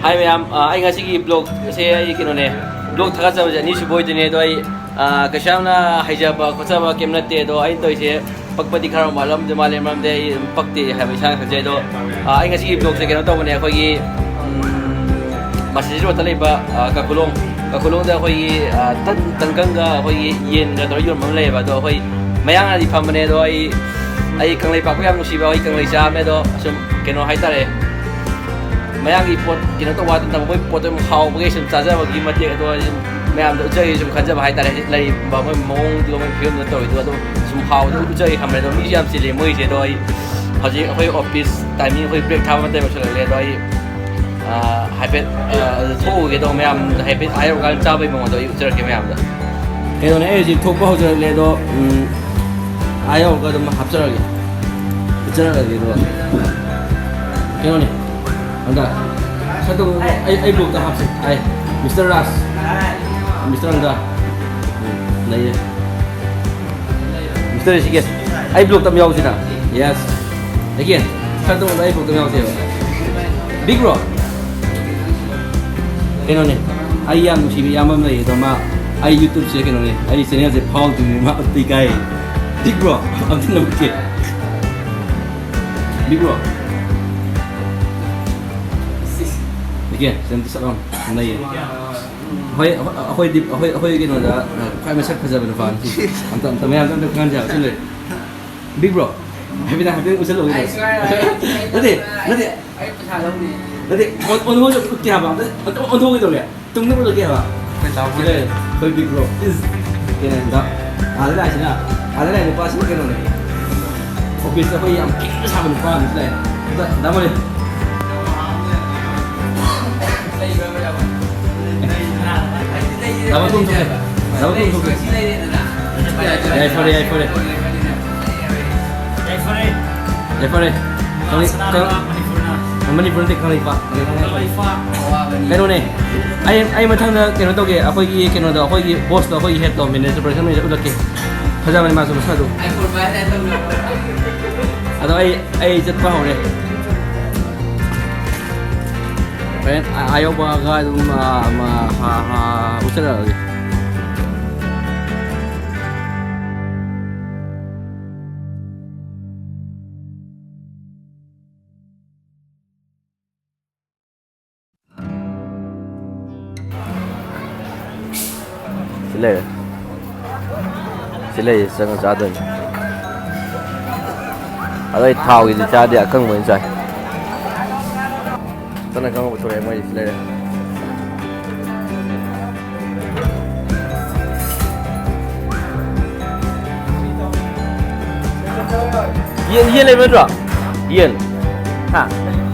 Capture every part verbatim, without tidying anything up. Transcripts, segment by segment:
ꯍꯥꯏ ꯃꯌꯥꯝ, ꯑ, ꯑꯩ ꯉꯁꯤꯒꯤ vlogꯁꯦ ꯑꯩ ꯀꯩꯅꯣꯅꯦ, vlog ꯊꯥꯒꯠꯆꯕꯁꯦ ꯑꯅꯤꯁꯨꯕ ꯑꯣꯏꯗꯣꯏꯅꯦ꯫ ꯑꯗꯣ ꯑꯩ, ꯑ, ꯀꯩꯁꯨ ꯌꯥꯝꯅ ꯍꯩꯖꯕ ꯈꯣꯠꯆꯕ ꯀꯩꯝ ꯅꯠꯇꯦ꯫ ꯑꯗꯣ ꯑꯩꯅ ꯇꯧꯔꯤꯁꯦ ꯄꯛꯄꯗꯤ ꯈꯔ ꯋꯥꯠꯂꯝꯗꯣꯏ ꯃꯥꯜꯂꯦ, ꯃꯔꯝꯗꯤ ꯑꯩ ꯄꯛꯇꯦ ꯍꯥꯏꯕ ꯏꯁꯥꯅ ꯈꯪꯖꯩ꯫ ꯑꯗꯣ, ꯑ, ꯑꯩ ꯉꯁꯤꯒꯤ vlogꯁꯦ ꯀꯩꯅꯣ ꯇꯧꯕꯅꯦ, ꯑꯩꯈꯣꯏꯒꯤ, ꯎꯝ, ꯃꯁꯤꯖꯤꯠ ꯔꯣꯗꯇ ꯂꯩꯕ, ꯑ, ꯀꯥꯀꯨꯂꯣꯡ, ꯀꯥꯀꯨꯂꯣꯡꯗ ꯑꯩꯈꯣꯏꯒꯤ, ꯑ, ꯇꯟ, ꯇꯟꯒꯪꯒ ꯑꯩꯈꯣꯏꯒꯤ ꯌꯦꯟꯒ ꯇꯧꯔꯒ ꯌꯣꯟꯕ ꯑꯃ ꯂꯩꯌꯦꯕ꯫ ꯑꯗꯣ ꯑꯩꯈꯣꯏ ꯃꯌꯥꯡꯅꯗꯤ ꯐꯝꯕꯅꯦ, ꯑꯗꯣ ꯑꯩ, ꯑꯩ ꯀꯪꯂꯩꯄꯥꯛꯄꯨ ꯌꯥꯝ ꯅꯨꯡꯁꯤꯕ, ꯑꯩ ꯀꯪꯂꯩ ꯆꯥ ꯑꯃꯅꯦ꯫ ꯑꯗꯣ ꯁꯨꯝ ꯀꯩꯅꯣ ꯍꯥꯏꯇꯥꯔꯦ, ꯃꯌꯥꯡꯒꯤ ꯄꯣꯠ ꯀꯩꯅꯣ ꯇꯧꯕ ꯅꯠꯇꯕ, ꯃꯣꯏ ꯄꯣꯠꯇꯣ ꯌꯥꯝ ꯍꯥꯎꯕꯒꯤ ꯁꯨꯝ ꯆꯥꯖꯕꯒꯤ ꯃꯇꯦꯛ ꯑꯗꯣ ꯑꯩ ꯁꯨꯝ ꯃꯌꯥꯝꯗ ꯎꯠꯆꯒꯦ ꯁꯨꯝ ꯈꯟꯖꯕ ꯍꯥꯏꯇꯥꯔꯦ꯫ ꯍꯧꯖꯤꯛ ꯂꯩꯔꯤꯕ ꯃꯣꯏ ꯃꯑꯣꯡꯗꯨꯒ ꯃꯣꯏ ꯐꯤꯕꯝꯗꯨ ꯇꯧꯔꯤꯗꯨꯒ ꯑꯗꯨꯝ ꯁꯨꯝ ꯍꯥꯎꯕꯗꯣ ꯎꯠꯆꯒꯦ ꯈꯟꯕꯅꯦ꯫ ꯑꯗꯣ ꯃꯤꯁꯨ ꯌꯥꯝ ꯆꯤꯜꯂꯤ ꯃꯣꯏꯁꯦ꯫ ꯑꯗꯣ ꯑꯩ ꯍꯧꯖꯤꯛ ꯑꯩꯈꯣꯏ office timing, ꯑꯩꯈꯣꯏ break ꯊꯥꯕ ꯃꯇꯝ ꯌꯧꯁꯜꯂꯛꯂꯦ꯫ ꯑꯗꯣ ꯑꯩ, ꯑꯥ, ꯍꯥꯏꯐꯦꯠ, ꯑꯥ, ꯊꯣꯛꯎꯒꯦ ꯇꯧꯕ, ꯃꯌꯥꯝ ꯍꯥꯏꯐꯦꯠ ꯑꯥ ꯌꯧꯔꯀꯥꯟꯗ ꯆꯥꯕꯒꯤ ꯃꯑꯣꯡꯗꯣ ꯑꯩ ꯎꯠꯆꯔꯛꯀꯦ ꯃꯌꯥꯝꯗ꯫ ꯀꯩꯅꯣꯅꯦ, ꯑꯩ ꯍꯧꯖꯤꯛ ꯊꯣꯛꯄ ꯍꯧꯖꯔꯛꯂꯦ꯫ ꯑꯗꯣ, ꯎꯝ, ꯑꯥ ꯌꯧꯔꯒ ꯑꯗꯨꯝ ꯍꯥꯞꯆꯔꯒꯦ, ꯎꯠꯆꯔꯛꯑꯒꯦ꯫ ꯑꯗꯣ ꯀꯩꯅꯣꯅꯦ, ꯍꯟꯗꯛ ꯁꯠꯇꯣ ꯑꯩ, ꯑꯩ vlogꯇ ꯍꯥꯞꯁꯦ꯫ ꯑꯩ, Mister Raj, Mister ꯍꯟꯗꯛ, ꯎꯝ, ꯂꯩꯌꯦ꯫ Mister ꯔꯤꯁꯤꯀꯦꯁ, ꯑꯩ vlogꯇ ꯑꯃ ꯌꯥꯎꯁꯤꯅ꯫ Yes꯫ Again, ꯁꯛꯇ ꯎꯕꯗ ꯑꯩ vlogꯇ ꯑꯃ ꯌꯥꯎꯁꯦꯕ꯫ Big bro꯫ ꯀꯩꯅꯣꯅꯦ, ꯑꯩ ꯌꯥꯝ ꯅꯨꯡꯁꯤꯕ ꯏꯌꯥꯝꯕ ꯑꯃ ꯂꯩꯌꯦ, ꯑꯗꯣ ꯃꯥ ꯑꯩ YouTubeꯁꯦ ꯀꯩꯅꯣꯅꯦ, ꯑꯩ channelꯁꯦ ꯐꯥꯎꯗ꯭ꯔꯤꯕꯅꯤ, ꯃꯥ ꯑꯝꯇ ꯏꯀꯥꯏ꯫ Big bro, ꯑꯝꯇ ꯅꯝꯒꯦ꯫ Big bro꯫ Again, ꯁꯤ ꯑꯝꯇ ꯁꯠ ꯂꯥꯎꯅ ꯅꯩꯌꯦ꯫ ꯍꯣꯏ, ꯑꯩꯈꯣꯏꯗꯤ, ꯑꯩꯈꯣꯏ, ꯑꯩꯈꯣꯏ ꯀꯩꯅꯣꯗ, ꯈ꯭ꯋꯥꯏ ꯃꯁꯛ ꯐꯖꯕ ꯅꯨꯄꯥꯅꯤ ꯁꯤ꯫ ꯑꯝꯇ, ꯑꯝꯇ ꯃꯌꯥꯝꯗ ꯑꯝꯇ ꯈꯪꯍꯟꯁꯦ ꯍꯥꯏꯕ꯫ ꯁꯤ ꯂꯩ꯫ Big bro, ꯍꯥꯏꯐꯦꯠ, ꯍꯥꯏꯐꯦꯠ ꯎꯠꯁꯜꯂꯛꯑꯣ ꯀꯩꯅꯣ꯫ ꯑꯩ ꯁꯨꯃꯥꯏꯅ ꯍꯥꯏ-, ꯅꯠꯇꯦ, ꯅꯠꯇꯦ꯫ ꯑꯩ ꯄꯩꯁꯥ ꯂꯧꯅꯤ꯫ ꯅꯠꯇꯦ, ꯑꯣꯟ-, ꯑꯣꯟ-, ꯑꯣꯟ-, ꯎꯠꯀꯦ ꯍꯥꯏꯕ꯫ ꯑꯝꯇ, ꯑꯝꯇ ꯑꯣꯟꯊꯣꯛꯀꯦ ꯇꯧꯔꯦ꯫ ꯇꯨꯡꯗ ꯎꯠꯂꯒꯦ ꯍꯥꯏꯕ꯫ ꯑꯩꯈꯣꯏ ꯇꯥꯃꯣ꯫ ꯁꯤ ꯂꯩꯔꯦ, ꯑꯩꯈꯣꯏ big bro꯫ ꯏꯁ, ꯀꯩꯅꯣ ꯍꯥꯏꯗ? ꯑꯥꯗ ꯂꯥꯛꯏꯁꯤꯅ, ꯑꯥꯗ ꯂꯥꯛꯏ ꯅꯨꯄꯥꯁꯤꯅ ꯀꯩꯅꯣꯅꯦ꯫ Officeꯇ ꯑꯩꯈꯣꯏ ꯌꯥꯝ ꯀꯤꯡꯅ ꯁꯥꯕ ꯅꯨꯄꯥ ꯑꯃꯁꯨ ꯂꯥꯛꯑꯦ꯫ ꯑꯝꯇ, ꯇꯥꯃꯣꯅꯦ꯫ ꯇꯥꯃꯣ ꯇꯨꯝ ꯊꯣꯛꯀꯦ꯫ ꯇꯥꯃꯣ ꯇꯨꯝ ꯊꯣꯛꯀꯦ꯫ ꯌꯥꯏ, ꯐꯔꯦ, ꯌꯥꯏ, ꯐꯔꯦ꯫ ꯌꯥꯏ, ꯐꯔꯦ꯫ ꯀꯪꯂꯩ-, ꯀꯪ-, ꯃꯅꯤꯄꯨꯔ ꯅꯠꯇꯦ, ꯀꯪꯂꯩꯄꯥꯛ꯫ ꯀꯩꯅꯣꯅꯦ, ꯑꯩ, ꯑꯩ ꯃꯊꯪꯗ ꯀꯩꯅꯣ ꯇꯧꯒꯦ, ꯑꯩꯈꯣꯏꯒꯤ ꯀꯩꯅꯣꯗꯣ, ꯑꯩꯈꯣꯏꯒꯤ bossꯇꯣ, ꯑꯩꯈꯣꯏꯒꯤ headꯇꯣ, manager person ꯑꯣꯏꯅ ꯎꯠꯂꯛꯀꯦ꯫ ꯐꯖꯕꯅꯦ ꯃꯥꯁꯨ ꯃꯁꯛ ꯑꯗꯨꯝ꯫ ꯑꯗꯣ ꯑꯩ, ꯑꯩ ꯆꯠꯄ ꯍꯧꯔꯦ꯫ ꯍꯣꯔꯦꯟ ꯑꯥ, ꯑꯥ ꯌꯧꯕꯒ ꯑꯗꯨꯝ, ꯑꯥ, ꯑꯃ, ꯍꯥ, ꯍꯥ, ꯎꯠꯆꯔꯛꯑꯒꯦ꯫ ꯁꯤ ꯂꯩꯔꯦ꯫ ꯁꯤ ꯂꯩꯔꯦ, ꯆꯪꯉ ꯆꯥꯗꯣꯏꯅꯤ꯫ ꯑꯗꯣ ꯑꯩ ꯊꯥꯎꯒꯤꯗꯤ ꯆꯥꯗꯦ, ꯑꯀꯪꯕ ꯑꯣꯏꯅ ꯆꯥꯏ꯫ ꯇꯟ ꯑꯀꯪꯕ ꯄꯨꯊꯣꯔꯛꯑꯦ, ꯃꯣꯏ ꯁꯤ ꯂꯩꯔꯦ꯫ ꯌꯦꯟ, ꯌꯦꯟ ꯂꯩꯕ ꯅꯠꯇ꯭ꯔꯣ? ꯌꯦꯟ꯫ ꯍꯥ?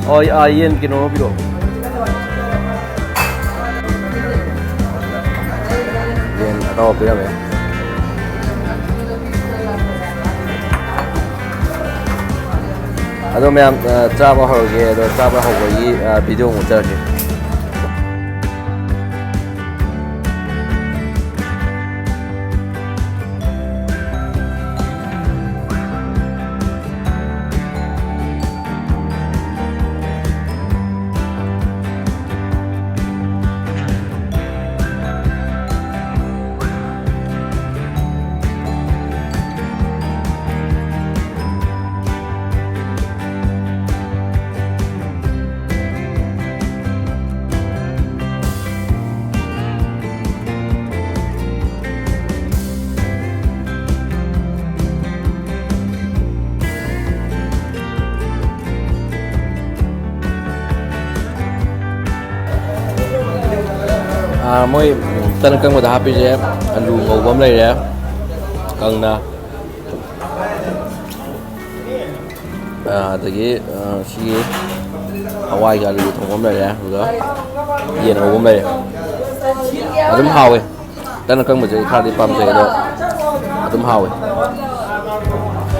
ꯑꯣ, ꯑꯥ, ꯌꯦꯟ ꯀꯩꯅꯣ ꯄꯤꯔꯛꯑꯣ꯫ ꯌꯦꯟ ꯑꯇꯥꯎꯕ ꯄꯤꯔꯝꯃꯦ꯫ ꯑꯗꯣ ꯃꯌꯥꯝ, ꯑ, ꯆꯥꯕ ꯍꯧꯔꯒꯦ꯫ ꯑꯗꯣ ꯆꯥꯕ ꯍꯧꯕꯒꯤ, ꯑ, video ꯑꯃꯨꯛ ꯎꯠꯆꯔꯛꯀꯦ꯫ ꯑꯥ, ꯃꯣꯏ ꯇꯟ ꯑꯀꯪꯕꯗ ꯍꯥꯞꯄꯤꯁꯦ ꯑꯂꯨ ꯉꯧꯕ ꯑꯃ ꯂꯩꯔꯦ, ꯀꯪꯅ꯫ ꯑꯥ, ꯑꯗꯒꯤ, ꯑꯥ, ꯁꯤꯒꯤ ꯍꯋꯥꯏꯒ ꯑꯂꯨꯒ ꯊꯣꯡꯕ ꯑꯃ ꯂꯩꯔꯦ, ꯑꯗꯨꯒ ꯌꯦꯟ ꯉꯧꯕ ꯑꯃ ꯂꯩꯔꯦ꯫ ꯑꯗꯨꯝ ꯍꯥꯎꯋꯦ꯫ ꯇꯟ ꯑꯀꯪꯕꯁꯦ ꯑꯩ ꯈꯔꯗꯤ ꯄꯥꯝꯖꯩ, ꯑꯗꯣ ꯑꯗꯨꯝ ꯍꯥꯎꯋꯦ꯫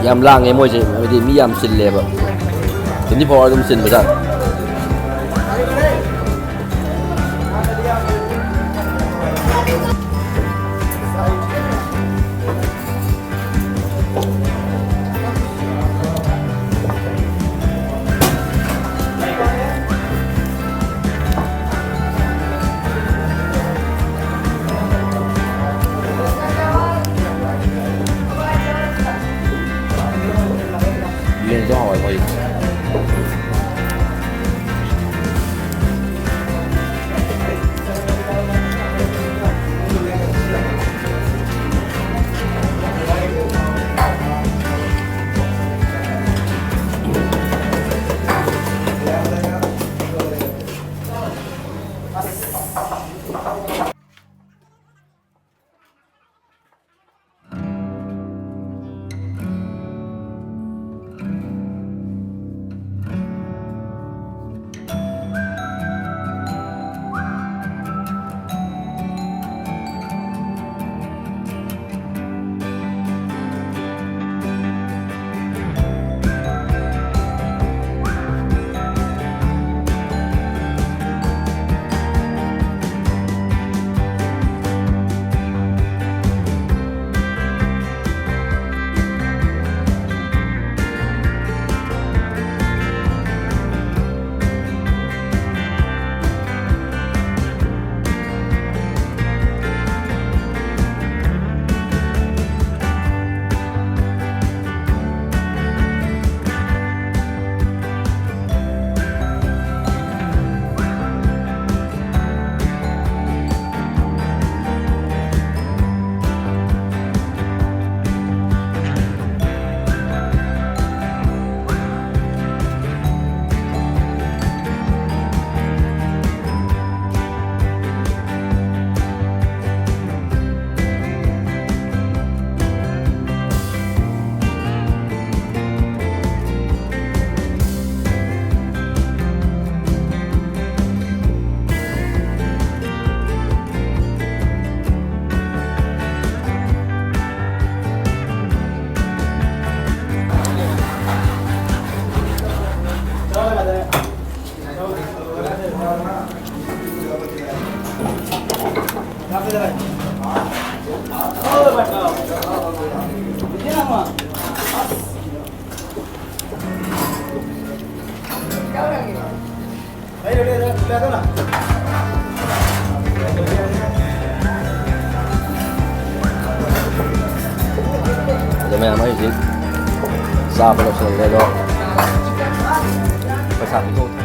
ꯌꯥꯝ ꯂꯥꯡꯉꯦ ꯃꯣꯏꯁꯦ, ꯍꯥꯏꯗꯤ ꯃꯤ ꯌꯥꯝ ꯆꯤꯜꯂꯦꯕ, twenty four hour ꯑꯗꯨꯝ ꯆꯤꯟꯕꯖꯥꯠꯅꯤ꯫ ꯌꯦꯟꯁꯨ ꯍꯥꯎꯋꯦ ꯃꯣꯏꯒꯤ꯫ ꯑꯗꯣ ꯃꯌꯥꯝ ꯑꯩ ꯍꯧꯖꯤꯛ ꯆꯥꯕ ꯂꯣꯏꯁꯤꯜꯂꯦ ꯑꯗꯣ ꯄꯩꯁꯥ ꯄꯤꯊꯣꯛ